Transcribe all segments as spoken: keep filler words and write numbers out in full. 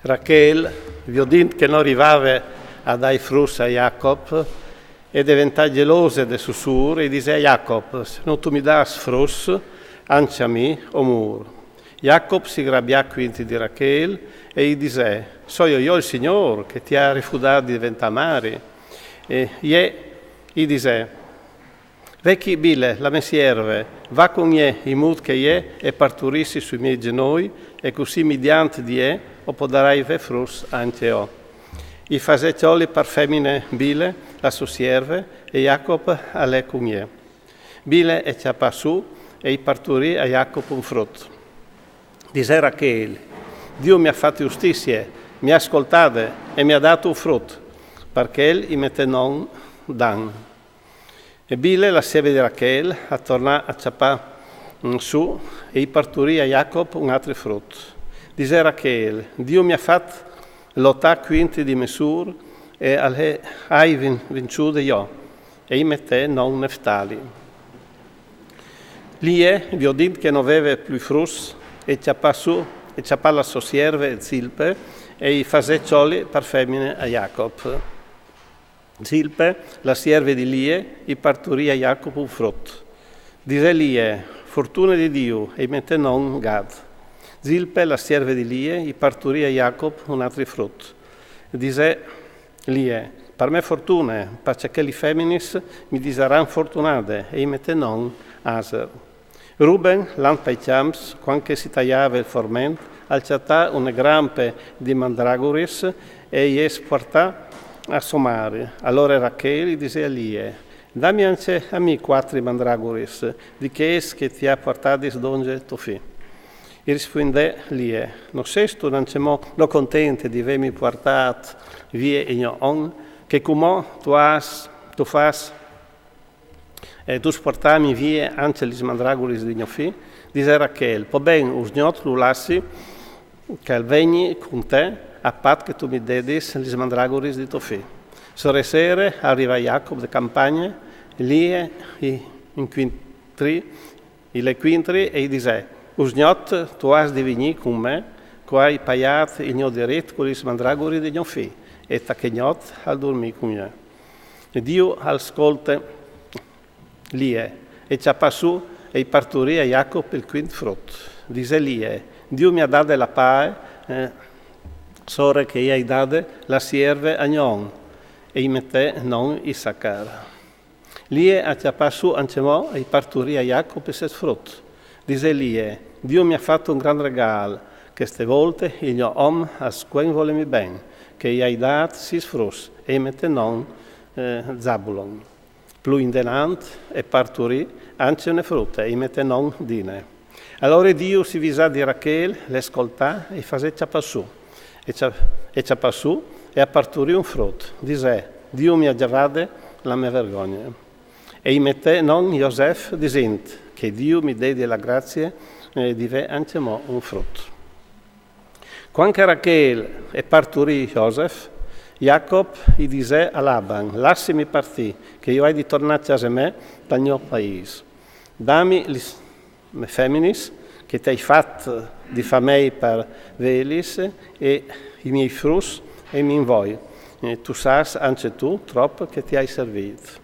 Rachel, viodint che no rivave a dai fruts a Jacob, e deventà gelose de so sûr, e disè a Jacob: «Se no tu mi das fruts, anche a mi o mûr.» Jacob si grabià cuintri di Rachel e i disè: «Soio jo il Signôr che ti à rifudât di deventâ mari?» E jê i disè: «Ve chi Bile, la mê sierve, va cun jê in mût che jê e parturissi sui miei zenoi, e cussì midiant di jê o podarai vê fruts anche jo.» I fasè cjoli par femine Bile, la sô sierve, e Jacob al lè cun jê. Bile e cjapà sù e i parturì a Jacob un frut. Disè Rachel: «Diu mi à fat justizie, mi à scoltade e mi à dât un frut.» Par chel i metè non Dan. E Bile, la sierve di Rachel, a tornà a cjapâ, mm, sù e i parturì a Jacob un altri frut. Disè Rachel: «Diu mi à fat lotâ cuintri di me sûr e a le ai vin-, vinçude jo.» E i metè non Neftali. Lie, viodint che no veve plui fruts, e cjapà sù, e cjapà la sô sierve Zilpe, e i fasè cjoli par femine a Jacob. Zilpe, la sierve di Lie, i parturì a Jacob un frut. Disè Lie: «Fortune di Diu», e i metè non Gad. Zilpe, la sierve di Lie, i parturì a Jacob un altri frut. Disè Lie: «Par me fortune, parcè che li feminis mi disaran fortunade», e i metè non Aser. Ruben, lant pai cjamps, cuant che si taiave il forment, al cjatà une grampe di mandraguris e i jes puartà a sô mari. Alore Rachel i disè a Lie: «Dami anche a mi cuatri mandraguris di chês che ti à puartadis dongje to fi.» I rispuindè Lie: «No sêstu nancjemò no contente di vêmi puartât vie il gno om, che cumò tu âs, tu fâs, e tu âs puartâmi vie anche lis mandraguris di gno fi?» Disè Rachel: «Po ben, usgnot lu lassi che al vegni cun te, a pat che tu mi dedis lis mandraguris di to fi.» Sore sere al rivà Jacob de campagne, Lie i incuintrì, i le cuintri e i disè: «Usgnot tu âs di vignî cun me, che o ai paiât il gno dirit cu lis mandraguris di gno fi, e ta chê gnot al durmì cun me.» E Diu al scolte Lie, e cjapà sù e i parturì a Jacob il cuint frut. Disè Lie: «Diu mi à dade la pae, eh, sore che i ai dade la sierve a gno om», e i metè non Issacar. Lie a cjapà sù ancjemò e i parturì a Jacob il sest frut. Disè Lie: «Diu mi à fat un grant regâl, cheste volte il gno om al scuen volêmi ben, che i ai dât sîs fruts», e i metè non, eh, Zabulon. Plui indenant e parturì anche une frute e i metè non Dine. Alore Diu si visà di Rachel, le scoltà e i fasè cjapâ sù. E cja-, e cjapà sù e a parturì un frut. Disè: «Diu mi à gjavade la mê vergogne.» E i metè non Josef, disint: «Che Diu mi dedi la grazie, eh, di vê ancjemò un frut.» Cuant che Rachel e parturì Josef, Jacob i disè a Laban: «Lassimi partî, che jo ai di tornâ a cjase mê, tal gno paîs. Dami lis mê feminis, che ti ai fat di famei par vêlis, e i miei fruts, e mi 'nd voi. Eh, tu sâs anche tu trop che ti ai servit.»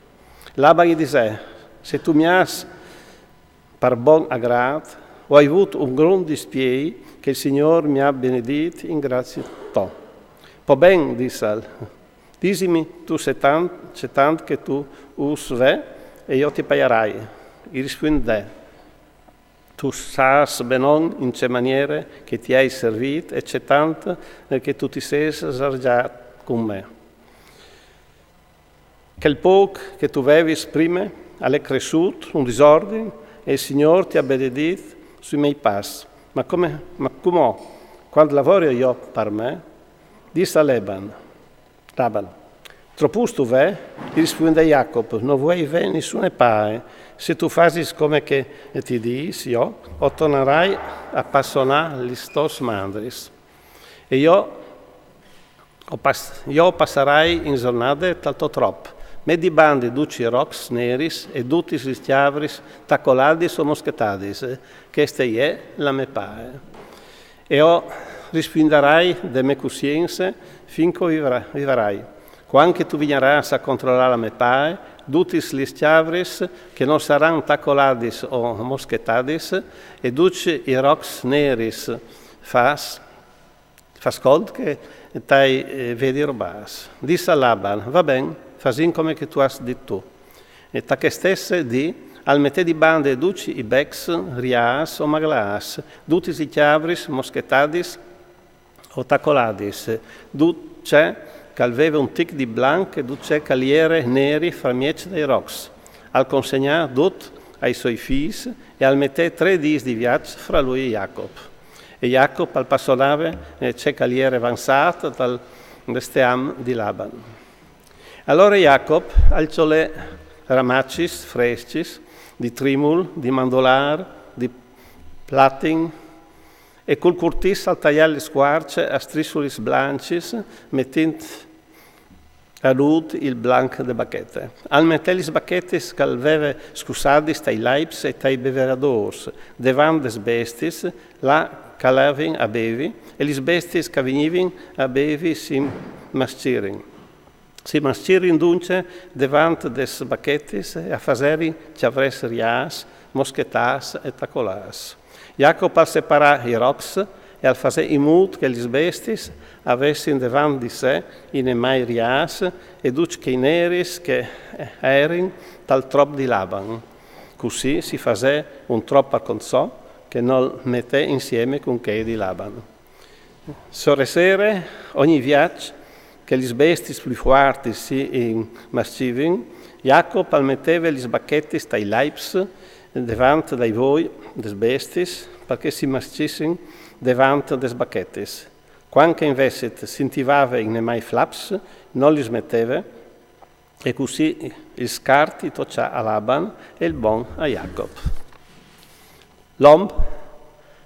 Laban i disè: «Se tu mi âs par bon agrât, o ai vût un grant dispiei che il Signôr mi à benedît in grazie to.» «Po ben», dissal, «disimi tu cetant, cetant che tu ûs vê, e jo ti paiarai.» I rispuindè: «Tu sâs benon in ce maniere che ti ai servit e cetant, eh, che tu ti sês sgargjât cun me. Chel pôc che tu vevis prime al è cressût un disordin, e il Signôr ti à benedît sui miei pas. Ma come, ma cumò, cuant lavorio jo par me?» Dissal Laban. Laban: «Tropus tu vê?» I rispuindè Jacob: «No vuei vê nissune pae. Se tu fasis come che ti dîs, jo o tornarai a passonâ lis tôs mandris. E jo o pas-, jo o passarai in zornade tal to trop, met dibandi ducj i rocs neris e dutis lis cjavris tacoladis o moschetadis. Cheste e je la mê pae. E jo Rispundarai de mê cussience fin che o vivra-, vivarai. Cuant che tu vignarâs a controlâ la mê pae, dutis lis cjavris che no saran tacoladis o moschetadis, e ducj i rocs neris fâs, fâs cont che t'ai, eh, vedi robâts. Dîs a Laban: «Va ben, fasìn come che tu âs dit tu.» E ta chest stès dì al metè di bande ducj i becs riâts o maglâts, dutis i cjavris moschetadis o tacoladis, dut ce che al veve un tic di blanc e dut ce che al jere neri framieç dai rocs. Al consegnà dut ai soi fîs e al metè trê dîs di viaç fra lui e Jacop. E Jacop al passonave, eh, ce che al jere vançât dal bestiam di Laban. Alore Jacop al cjolè ramacis frescis di trimul, di mandolâr, di platin, e cul curtìs al taià lis scuarce a strissulis blancis, metint a nût il blanc de bachete. Al metè lis bachetis che al veve scussadis tai laips e tai beveradôrs, devant des bestiis, là che a levin a bevi, e lis bestiis che a vignivin a bevi si mascirin. Si mascirin duncje devant des bachetis e a faserin cjavrets riâts, moschetâts e tacolâts. Jacop al separà i rocs e al fasè in mût che lis bestiis a vessin devant di se i nemâi riâts e ducj chei neris che a jerin tal trop di Laban. Cussì si fasè un trop par cont so che nol metè insiemi cun chei di Laban. Sore sere, ogni viaç che lis bestiis plui fuartis si inmascivin, Jacop al meteve lis bachetis tai laips devant dai voi des bestiis, par che si mascissin devant des bachetis. Cuant che invezit si intivave i nemâi flaps, no lis meteve, e cussì il scart i tocjà a Laban e il bon a Jacop. L'om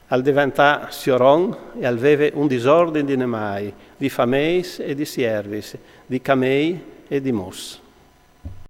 al deventà sioron e al veve un disordin di nemâi, di fameis e di siervis, di camei e di mus.